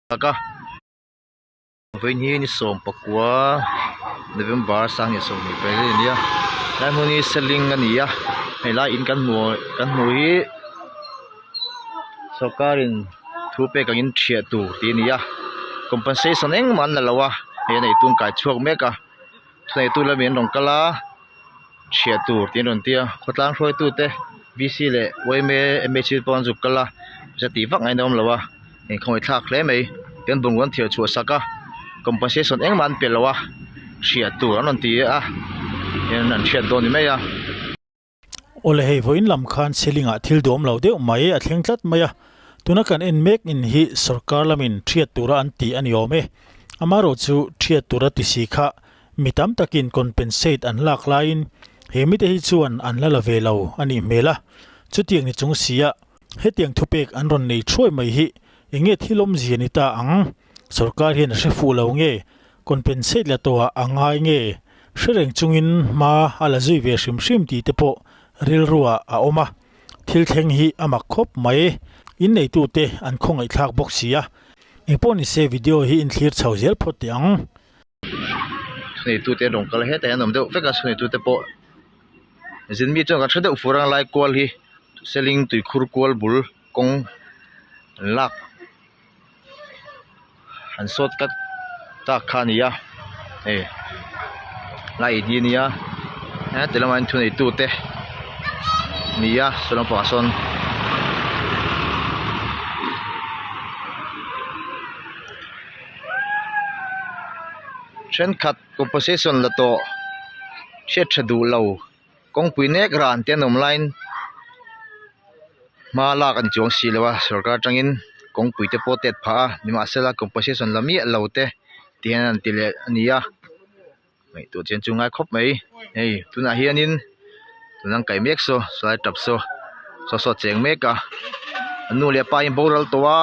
Tak a vawiin hi ni 19 November 2024 a ni a tlai hmun hi seling a ni a helai in kan hmuh kan hmuh hi sawrkar in thu pek angin thiah tur tih a ni a compensation engmah an la lo a hei a neitu an kai chhuak mek a thuneitu lamin an rawn kal a thiah tur tih an rawn ti a khawtlang hruaitu te v c leh yma mhc te pawh an zuk kal a za tih vak ngaihna a awm lo a inkhawih thlak hle mai tin bungrua an thiar chhuah sak a compensation engmah an pe lo a hriat tur an rawn ti a hian an hriat dawn ni mai a. Awle hei vawiin lam khan ceiling ah thil duam lo deuh mai a thleng tlat mai a, tuna kan en mek in hi sorkar lamin thiat tura an tih a ni awm e, amaherawhchu thiat tura ti si kha Mi tam takin compensate an lak laiin he mite hi chuan an la la ve lo a nih hmel a, chutiang ni chung sia hetiang thupek an rawn nei thuai mai hi eng nge thil awmzia ni ta ang? Sorkar hian a hre fuh lo nge compensate la tawhah a ngai nge hre reng chungin hma a la zui ve hrim hrim tih te pawh rilruah a awm a, thil thleng hi a mak khawp mai, inneitute an khawngaihthlak bawk si a, engpawh nise video hi inthlir chho zel phawt teh ang. Thuneitu te an rawn kal a hetah hian an awm deuh vek a thuneitu te pawh zin mi chuan kan hre deuh fur ang lai kual hi seling tuikhur kual bul kawng an lak an sawt kat tak kha a ni a hei lai hi a nia heti lamah hian thuneitu te a ni a saw lampangah sawn. Thenkhat composition la tawh hriat tha duh lo kawngpui nek ran te an awm laiin hma lak an chuang si lo a sorkar atangin kawngpui te pawh tet phah a nimahsela composition la miah lo te ti hian an ti leh a ni a ngaihtuah chian chu ngai khawp mai hei tunah hianin tuna an kaih mek saw saw tap saw saw saw a cheng mek a an nu leh pa in boral tawh a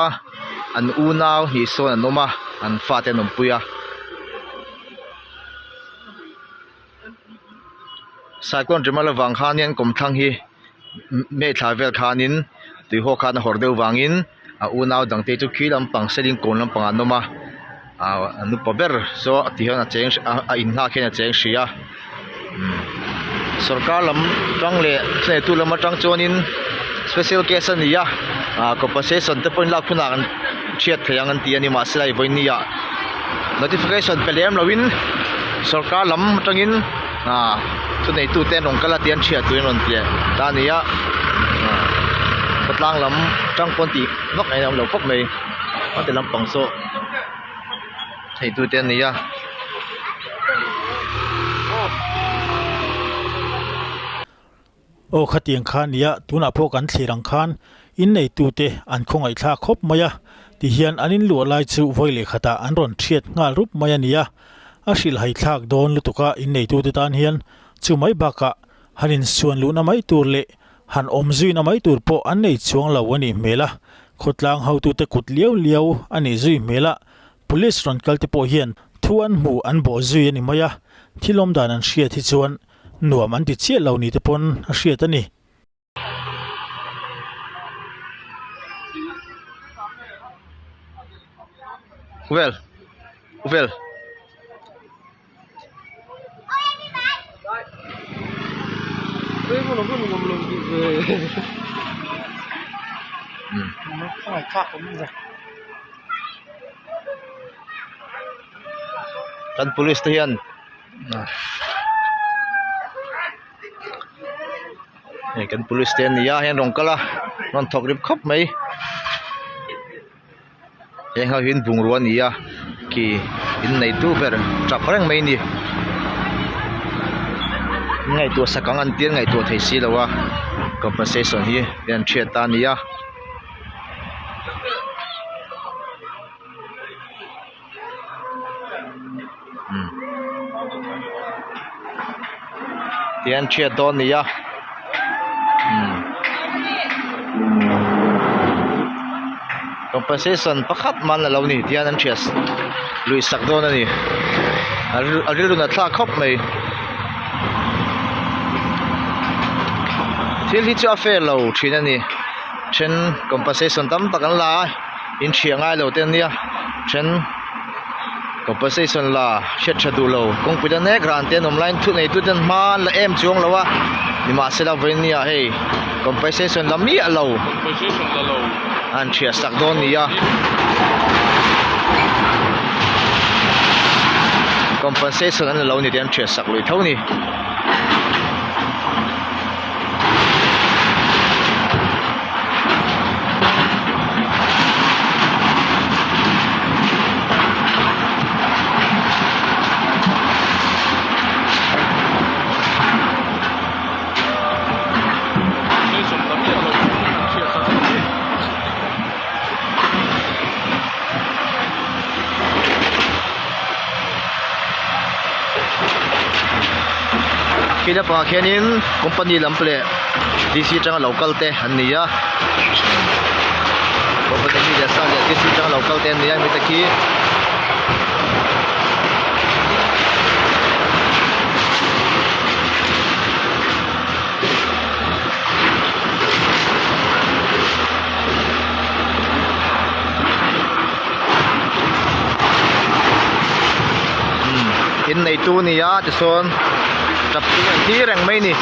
an unau hnih sawn an awm a an fate an awmpui a cyclone ṭimal avang khanin kawmthlang hi May thla vel khanin tuihawk khan a hawrh deuh vangin a unau dangte chu khi lampang seling kawn lampangah an awm a ahh an upa ber saw ti hian a cheng a in nghak hian a cheng hrih a sawrkar lam tang leh thuneitu lam atang chuanin special case a ni a ah compensation te pawhin lak hunah an hriat theih ang an ti a ni mahse hei vawiin ah notification pe lem loin sawrkar lam atangin. Ah thuneitu te an rawn kal a tih an hriat turin rawn ti ta a ni a ah khawtlang lam tang pawn tih vak a inang lo khawp mai a ti lampang saw thuneitu te an ni a. Aw khatiang kha nia tunah pawh kan thlir ang khan inneitute an khawngaihthlak khawp mai a tihian an inluah lai chu vawi leh khatah an rawn thiat nghal rup mai a ni a, a hrilhhai thlak dawn lutuk a inneitute tan hian chu mai bakah han insuan luhna mai tur leh han awm zuina mai tur pawh an nei chuang lo a nih hmel a, khawtlang hotute kut liau liau a nih zui hmel a, police rawn kalte pawh hian thu an hmuh an bawh zui a ni mai a, thil awmdan an hriat hi chuan Nuam an ti chiah lo ni te pawn a hriat a ni. Uvel Uvel. Kan police te hian Hei kan police te an ni a hei an rawn kal a rawn thawk rip khawp mai heng ho hi bungrua a ni a khi in neitu ber tap reng mai a ni ngaihtuah sak ang an tia ngaihtuah thei si lo a compensation hi an thiat ta a ni a. Tih an hriat dawn a ni a compensation pakhat man alo ni tih hian an hriat lui sak dawn a ni a rilru nat thlak khawp mai thil hi chu a fair lo thin a ni then compensation tam tak an la a. In hria ngai lo te ania. Then compensation la hriat tha duh lo kawngpui la nek ran te an awm laiin thu neitu ten hma an la em chuang lo a nimahsela vawinia hei compensation la miah lo an thiah sak dawn a ni a compensation an la lo ni tih an thiah sak lui tho a ni. Khi lampangah khianin company lam leh D C atanga lo kal te an ni a company mi leh sa leh D C atanga lo kal te an ni a mite khi in neitu a ni a tichuan tap chu an thi reng mai a ni.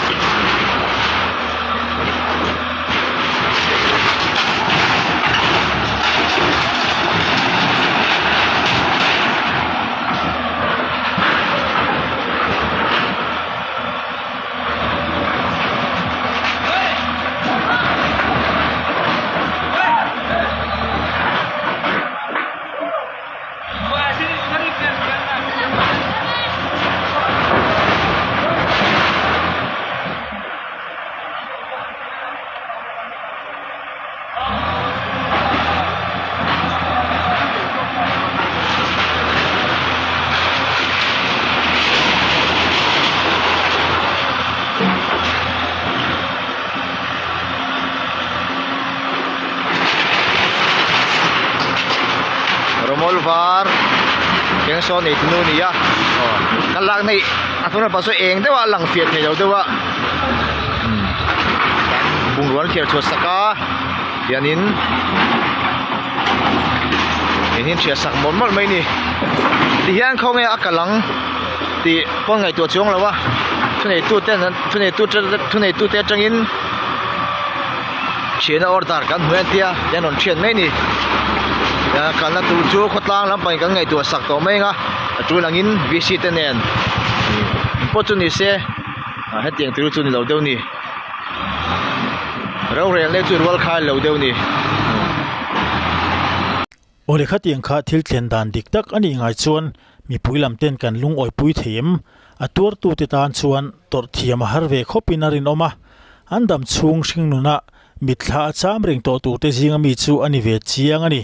Rawmawl var keng sawn ei tunu a ni a aw kan lak na hi a hnung lampang saw eng deuh a lang fiah thei lo deuh a bungrua an thiar chhuah sak a hianin eng hi an thiah sak mawlh mawlh mai a ni tihian khawnge a kal ang tih pawn ngaihtuah chuang lo a thuneitu ten an thuneitu thuneitu te atangin thianna order kan hmu entia te an rawn thian mai a ni kalna tur chu khawtlang lampangin kan ngaihtuah sak tawh mai ang a a tul angin V C te nen pawh chu ni se hetiang tur chu ni lo deuh a ni. Rorelna chu rual khai lo deuh ni. Awle khatiang kha thil thlen dan dik tak a nih ngai chuan mipui lam ten kan lungawipui thei em? A tuartute tan chuan tawrh thiam a har ve khawpin a rinawm a, an dam chhung hringnunah mitthla a cham reng tawh turte zinga mi chu a ni ve chiang a ni.